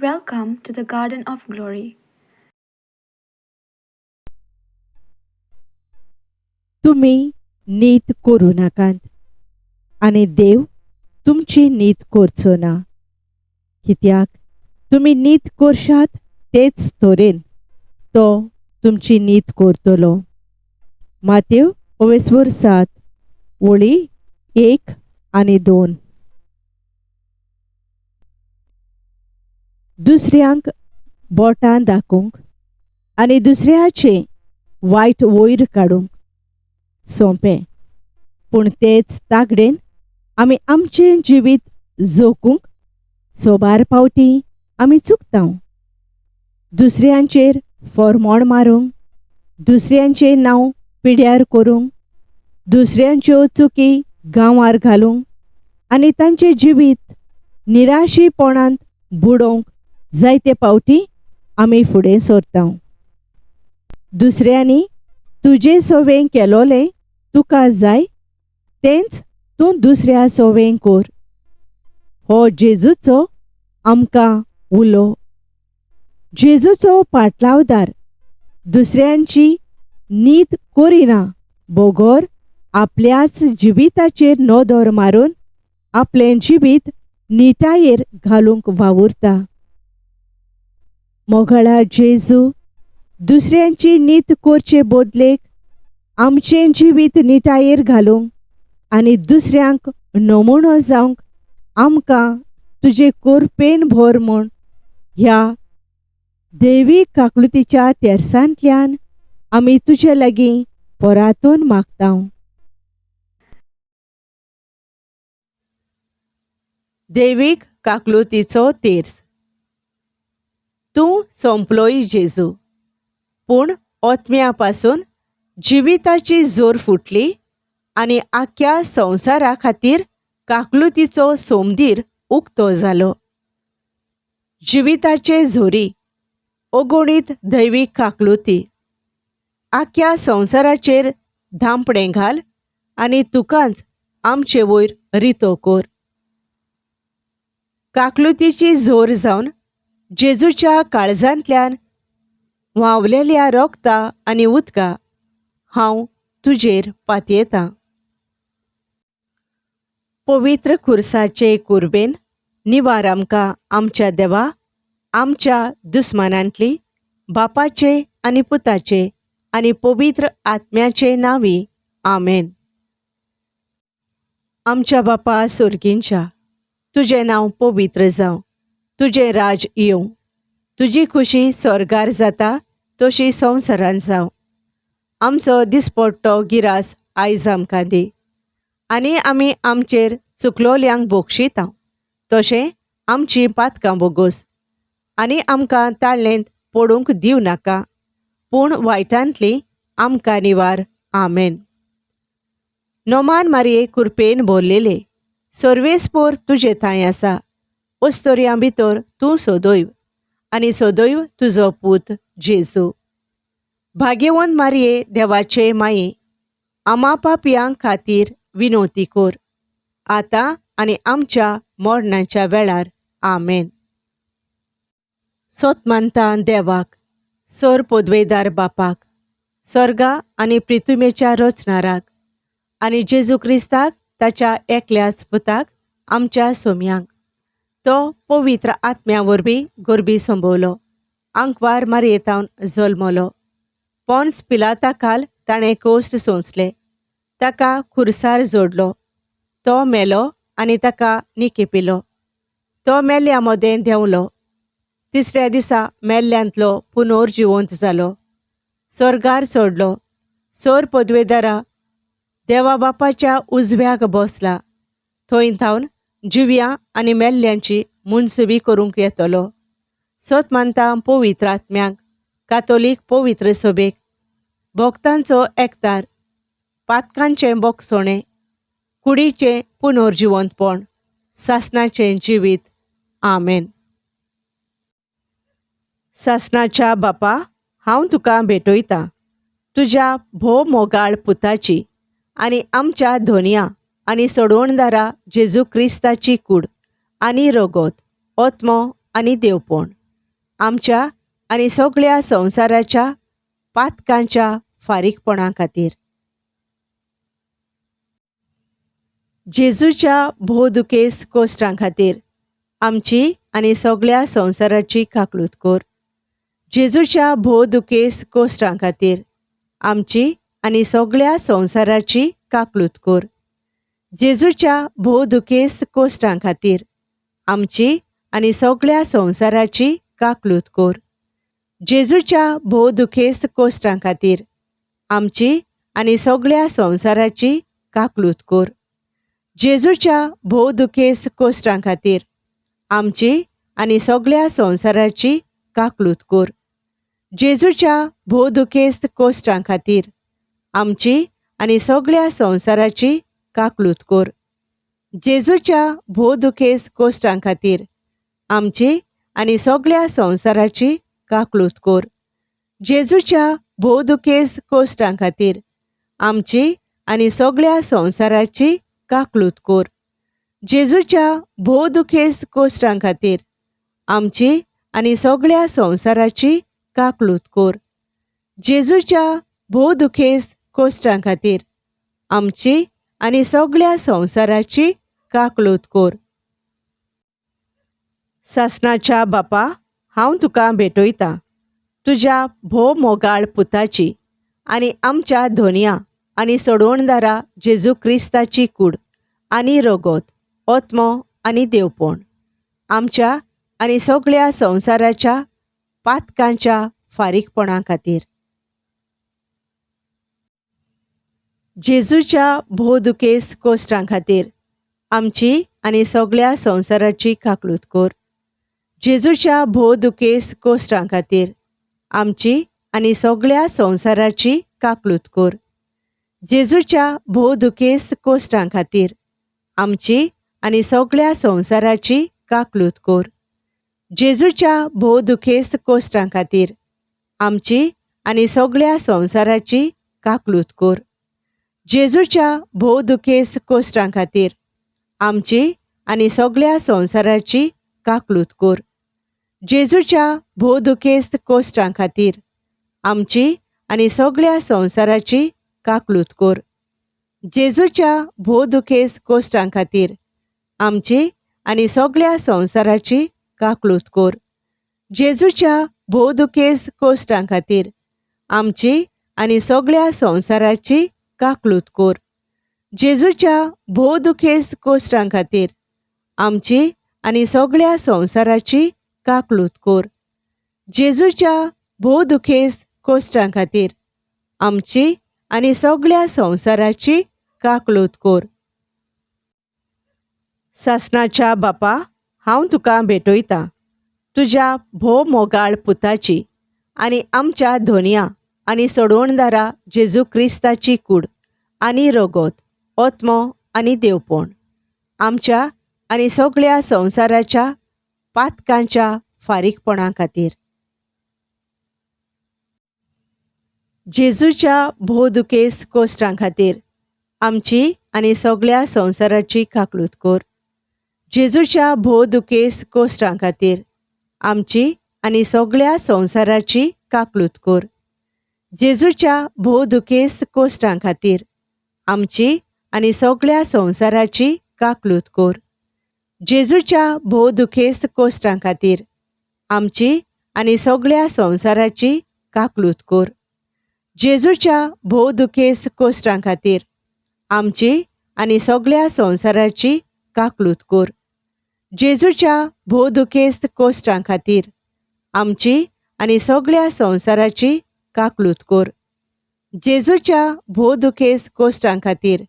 Welcome to the Garden of Glory. तुमी नीत करूं नाकात आनी देव तुमची नीत करचो ना, कित्याक तुमी नीत करशात तेच तरेन तो तुमची नीत करतलो. मातेव ओवेस्वर 7 वळी 1 आनी 2. दुसऱ्यांक बोटां दाखोवंक आनी दुसऱ्याचें वायट वयर काडूंक सोंपें, पूण तेच तागडेन आमी आमचें जिवीत जोकूंक सोबार पावटी आमी चुकता. दुसऱ्यांचेर फॉर्मोण मारूंक, दुसऱ्यांचें नांव पिड्यार करूंक, दुसऱ्यांच्यो चुकी गांवार घालूंक आनी तांचें जिवीत निराशीपणांत बुडोवंक जायते पावटी आमी फुडें सरता. दुसऱ्यांनी तुजे सोवें केलोलें तुका जाय तेंच तूं दुसऱ्या सोवें कर, हो जेजूचो आमकां उलो. जेजूचो पाटलावदार दुसऱ्यांची नीत करिना बगर आपल्याच जिविताचेर नदर मारून आपलें जिवीत निटायेर घालूंक वावुरता. मोगाळा जेजू दुसऱ्यांची नीत करचे बदलेक आमचें जिवीत निटायेर घालूंक आनी दुसऱ्यांक नमुनो जावंक आमकां तुजे कोरपेन भर म्हूण ह्या देवी काकलुतीच्या तेरसांतल्यान आमी तुजे लागीं परातून मागता. देवीक काकलुतीचो तेर्स. तूं सोंपलोय जेजू, पूण ओतम्या पासून जिविताची जोर फुटली आनी आख्या संवसारा खातीर काकलुतीचो सोमदीर उक्तो जालो. जिविताचे झोरी अगणीत दैवीक काकलुती आख्या संवसाराचेर धांपणें घाल आनी तुकाच आमचे वयर रितो कर. काकलुतीची जोर जावन जेजूच्या काळजांतल्यान व्हांवलेल्या रोगता आनी उदका हांव तुजेर पातयेतां. पवित्र खुर्साचे कुर्बेन निवार आमकां आमच्या देवा आमच्या दुस्मानांतली बापाचे आनी पुताचे आनी पवित्र आत्म्याचे नांवी आमेन. आमच्या बापा सोर्गींच्या, तुजें नांव पवित्र जावं, तुजें राज येवं, तुजी खुशी स्वर्गार जाता तशी संवसारान जावं. आमचो दिसपट्टो गिरास आयज आमकां दी आनी आमी आमचेर चुकलोल्यांक बोगशिता तशें आमचीं पातकां बोगोस आनी आमकां ताळ्ळेंत पडूंक दिवं नाका, पूण वायटांतली आमकां निवार. आमेन. नोमान मारये कुरपेन भरलेले सर्वेस्पोर तुजे थांय आसा, अस्तोरयां भितर तूं सोदोयव आनी सोदोयव तुजो पूत जेजू. भाग्यवंत मारये देवाचे माये, आमा पापयां खातीर विनोती कर आतां आनी आमच्या मरणाच्या वेळार. आमेन. सोत मानता देवाक, सोर पदवेदार बापाक, स्वर्गा आनी प्रितुमेच्या रचणाराक आनी जेजू क्रिस्ताक ताच्या एकल्याच पुताक आमच्या सोम्यांक, तो पवित्र आत्म्या वरवीं गोरबी संभवलो, आंकवार मारयेतावन जल्मलो, पोन्स पिलाता खाल ताणें कोश्ट सोंसले, ताका खुर्सार जोडलो, तो मेलो आनी ताका निकेपिलो, तो मेल्ल्या मदें देंवलो, तिसऱ्या दिसा मेल्ल्यांतलो पुनर्जिवंत जालो, स्वर्गार चडलो, सोर पदवेदारा देवा बापाच्या उजव्याक बसला, थंय थावन जिव्या आनी मेल्ल्यांची मुनसुबी करूंक येतलो. सोत मानता पवित्र आत्म्याक, कातोलीक पवित्र सभेक, भक्तांचो एकतार, पातकांचें बोगसोणें, कुडीचें पुनर्जिवंतपण, सासणाचें जिवीत. आमेन. सासणाच्या बापा, हांव तुका भेटयतां तुज्या भोव मोगाळ पुताची आनी आमच्या धोनया आनी सोडवणदारा जेजू क्रिस्ताची कूड आनी रगत, आत्मो आनी देवपण आमच्या आनी सगळ्या संवसाराच्या पातकांच्या फारीकपणा खातीर. जेजूच्या भोव दुखेस्त कोश्टां खातीर आमची आनी सगळ्या संवसाराची काकळूत कर. जेजूच्या भोव दुखेस्त कोश्टां खातीर आमची आनी सगळ्या संवसाराची काकळूत कर. जेजूच्या भोव दुखेस्त कोश्टां खातीर आमची आनी सगळ्या संवसाराची काकळूत कर. जेजूच्या भोव दुखेस्त कोश्टां खातीर आमची आनी सगळ्या संवसाराची काकळूत कर. जेजूच्या भोव दुखेस्त कोश्टां खातीर आमची आनी सगळ्या संवसाराची काकळूत कर. जेजूच्या भोव दुखेस्त कोश्टां खातीर आमची आनी सगळ्या संवसाराची काकळूत कर. जेजूच्या भोव दुखेस्त कोश्टां खातीर आमची आनी सगळ्या संवसाराची काकळूत कर. जेजूच्या भोव दुखेस्त कोश्टां खातीर आमची आनी सगळ्या संवसाराची काकळूत कर. जेजूच्या भोव दुखेस्त कोश्टां खातीर आमची आनी सगळ्या संवसाराची काकळूत कर. जेजूच्या भोव दुखेस्त कोश्टां खातीर आमची आनी सगळ्या संवसाराची काकळूत कर. सासणाच्या बापा, हांव तुका भेटयतां तुज्या भोव मोगाळ पुताची आनी आमच्या धोनया आनी सोडवणदारा जेजू क्रिस्ताची कूड आनी रगत, आत्मो आनी देवपण आमच्या आनी सगळ्या संवसाराच्या पातकांच्या फारीकपणा खातीर. जेजूच्या भोव दुखेस्त कोश्टां खातीर आमची आनी सगळ्या संवसाराची काकळूत कर. जेजूच्या भोव दुखेस्त कोश्टां खातीर आमची आनी सगळ्या संवसाराची काकळूत कर. जेजूच्या भोव दुखेस्त कोश्टां खातीर आमची आनी सगळ्या संवसाराची काकळूत कर. जेजूच्या भोव दुखेस्त कोश्टां खातीर आमची आनी सगळ्या संवसाराची काकळूत कर. जेजूच्या भोव दुखेस्त कोश्टां खातीर आमची आनी सगळ्या संवसाराची काकळूत कर. जेजूच्या भोव दुखेस्त कोश्टां खातीर आमची आनी सगळ्या संवसाराची काकळूत कर. जेजूच्या भोव दुखेस्त कोश्टां खातीर आमची आनी सगळ्या संवसाराची काकळूत कर. जेजूच्या भोव दुखेस्त कोश्टां खातीर आमची आनी सगळ्या संवसाराची काकळूत कर. जेजूच्या भोव दुखेस्त कोश्टां खातीर आमची आनी सगळ्या संवसाराची काकळूत कर. जेजूच्या भोव दुखेस्त कोश्टां खातीर आमची आनी सगळ्या संवसाराची काकळूत कर. सासणाच्या बापा, हांव तुका भेटयतां तुज्या भोव मोगाळ पुताची आनी आमच्या धोनया आनी सोडवणदारा जेजू क्रिस्ताची कूड आनी रगत, आत्मो आनी देवपण आमच्या आनी सगळ्या संवसाराच्या पातकांच्या फारीकपणा खातीर. जेजूच्या भोव दुखेस्त कोश्टां खातीर आमची आनी सगळ्या संवसाराची काकळूत कर. जेजूच्या भोव दुखेस्त कोश्टां खातीर आमची आनी सगळ्या संवसाराची काकळूत कर. जेजूच्या भोव दुखेस्त कोश्टां खातीर आमची आनी सगळ्या संवसाराची काकळूत कर. जेजूच्या भोव दुखेस्त कोश्टां खातीर आमची आनी सगळ्या संवसाराची काकळूत कर. जेजूच्या भोव दुखेस्त कोश्टां खातीर आमची आनी सगळ्या संवसाराची काकळूत कर. जेजूच्या भोव दुखेस्त कोश्टां खातीर आमची आनी सगळ्या संवसाराची काकळूत कर. जेजूच्या भोव दुखेस्त कोश्टां खातीर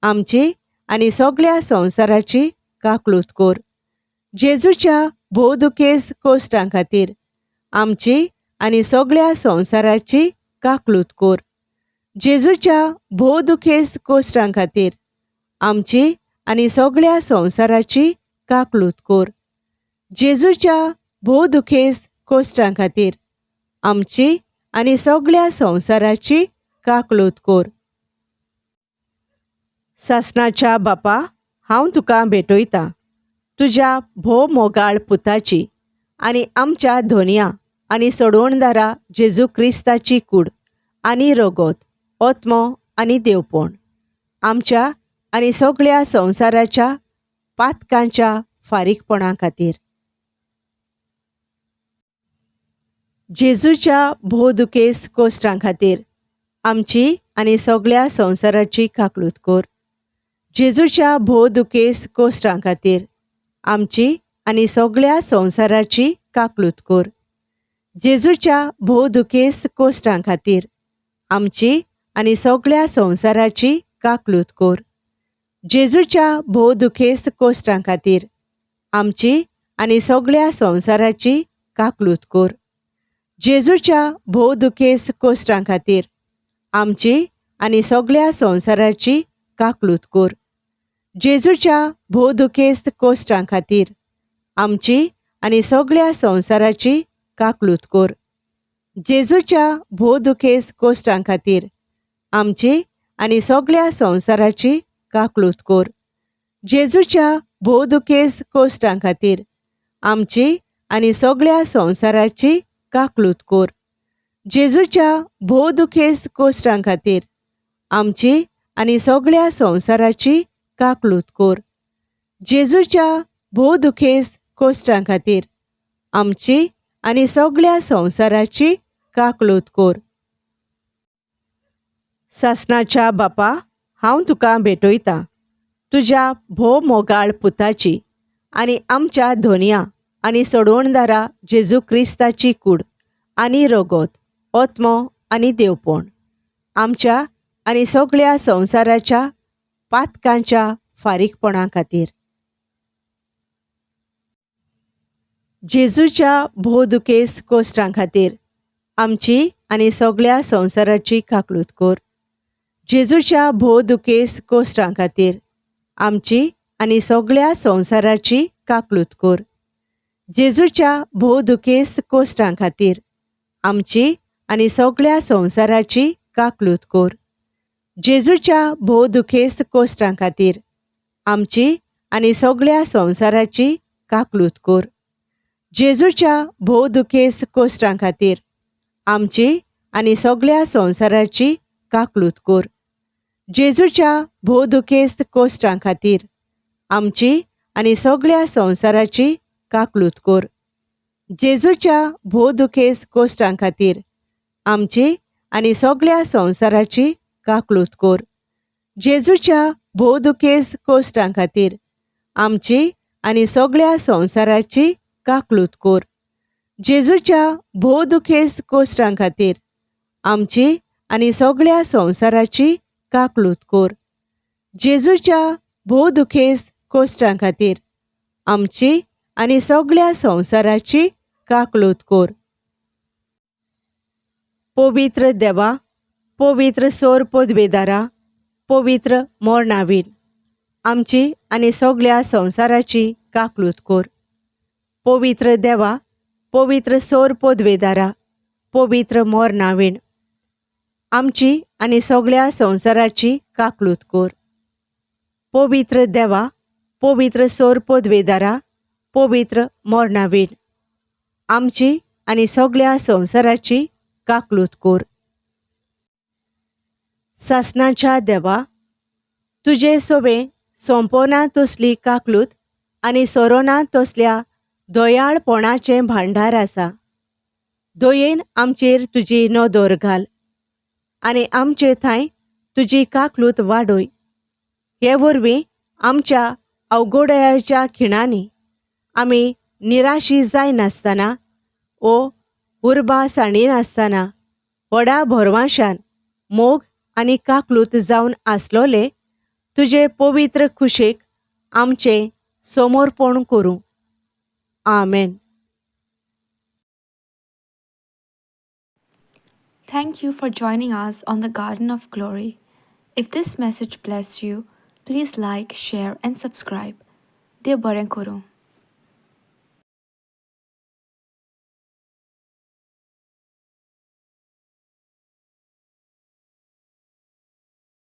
आमची आनी सगळ्या संवसाराची काकळूत कर. जेजूच्या भोव दुखेस्त कोश्टां खातीर आमची आनी सगळ्या संवसाराची काकळूत कर. जेजूच्या भोव दुखेस्त कोश्टां खातीर आमची आनी सगळ्या संवसाराची काकळूत कर. जेजूच्या भोव दुखेस्त कोश्टां खातीर आमची आनी सगळ्या संवसाराची काकळूत कर. सासणाच्या बापा, हांव तुका भेटयतां तुज्या भोव मोगाळ पुताची आनी आमच्या धोनया आनी सोडवणदारा जेजू क्रिस्ताची कूड आनी रगत, ओत्मो आनी देवपण आमच्या आनी सगळ्या संवसाराच्या पातकांच्या फारीकपणा खातीर. जेजूच्या भोव दुखेस्त कोश्टां खातीर आमची आनी सगळ्या संवसाराची काकळूत कर. जेजूच्या भोव दुखेस्त कोश्टां खातीर आमची आनी सगळ्या संवसाराची काकळूत कर. जेजूच्या भोव दुखेस्त कोश्टां खातीर आमची आनी सगळ्या संवसाराची काकळूत कर. जेजूच्या भोव दुखेस्त कोश्टां खातीर आमची आनी सगळ्या संवसाराची काकळूत कर. जेजूच्या भोव दुखेस्त कोश्टां खातीर आमची आनी सगळ्या संवसाराची काकळूत कर. जेजूच्या भोव दुखेस्त कोश्टां खातीर आमची आनी सगळ्या संवसाराची काकळूत कर. जेजूच्या भोव दुखेस्त कोश्टां खातीर आमची आनी सगळ्या संवसाराची काकळूत कर. जेजूच्या भोव दुखेस्त कोश्टां खातीर आमची आनी सगळ्या संवसाराची काकळूत कर. जेजूच्या भोव दुखेस्त कोश्टां खातीर आमची आनी सगळ्या संवसाराची काकळूत कर. जेजूच्या भोव दुखेस्त कोश्टां खातीर आमची आनी सगळ्या संवसाराची काकळूत कर. सासणाच्या बापा, हांव तुका भेटयतां तुज्या भोव मोगाळ पुताची आनी आमच्या धोनया आनी सोडवणदारा जेजू क्रिस्ताची कूड आनी रगत, ओत्मो आनी देवपण आमच्या आनी सगळ्या संवसाराच्या पातकांच्या फारीकपणा खातीर. जेजूच्या भोव दुखेस्त कोश्टां खातीर आमची आनी सगळ्या संवसाराची काकळूत कर. जेजूच्या भोव दुखेस्त कोश्टां खातीर आमची आनी सगळ्या संवसाराची काकळूत कर. जेजूच्या भोव दुखेस्त कोश्टां खातीर आमची आनी सगळ्या संवसाराची काकळूत कर. जेजूच्या भोव दुखेस्त कोश्टां खातीर आमची आनी सगळ्या संवसाराची काकळूत कर. जेजूच्या भोव दुखेस्त कोश्टां खातीर आमची आनी सगळ्या संवसाराची काकळूत कर. जेजूच्या भोव दुखेस्त कोश्टां खातीर आमची आनी सगळ्या संवसाराची काकळूत कर. जेजूच्या भोव दुखेस्त कोश्टां खातीर आमची आनी सगळ्या संवसाराची काकळूत कर. जेजूच्या भोव दुखेस्त कोश्टां खातीर आमची आनी सगळ्या संवसाराची काकळूत कर. जेजूच्या भोव दुखेस्त कोश्टां खातीर आमची आनी सगळ्या संवसाराची काकळूत कर. जेजूच्या भोव दुखेस्त कोश्टां खातीर आमची आनी सगळ्या संवसाराची काकळूत कर. पवित्र देवा, पवित्र सोर पदवेदारा, पवित्र मोरणावीर आमची आनी सगळ्या संवसाराची काकळूत कर. पवित्र देवा, पवित्र सोर पदवेदारा, पवित्र मोरणावीण आमची आनी सगळ्या संवसाराची काकळूत कर. पवित्र देवा, पवित्र सोर पदवेदारा, पवित्र मोरणावीण आमची आनी सगळ्या संवसाराची काकळूत कर. सासणाच्या देवा, तुजे सोबे सोंपोना तसली काकळूत आनी सोरोना तसल्या दयाळपणाचें भांडार आसा. दयेन आमचेर तुजी नदर घाल आनी आमचे थंय तुजी काकळूत वाडय. हे वरवीं आमच्या अवघडयाच्या खिणांनी आमी निराशी जायनासतना ओ उर्बा सांडिनासतना व्हडा भरवांशान मोग आनी काकळूत जावन आसलोले तुजे पवित्र खुशेक आमचें समर्पण करूं. आमेन. Thank you for joining us on the Garden of Glory. If this message blessed you, please like, share, and subscribe. देव बरें करूं.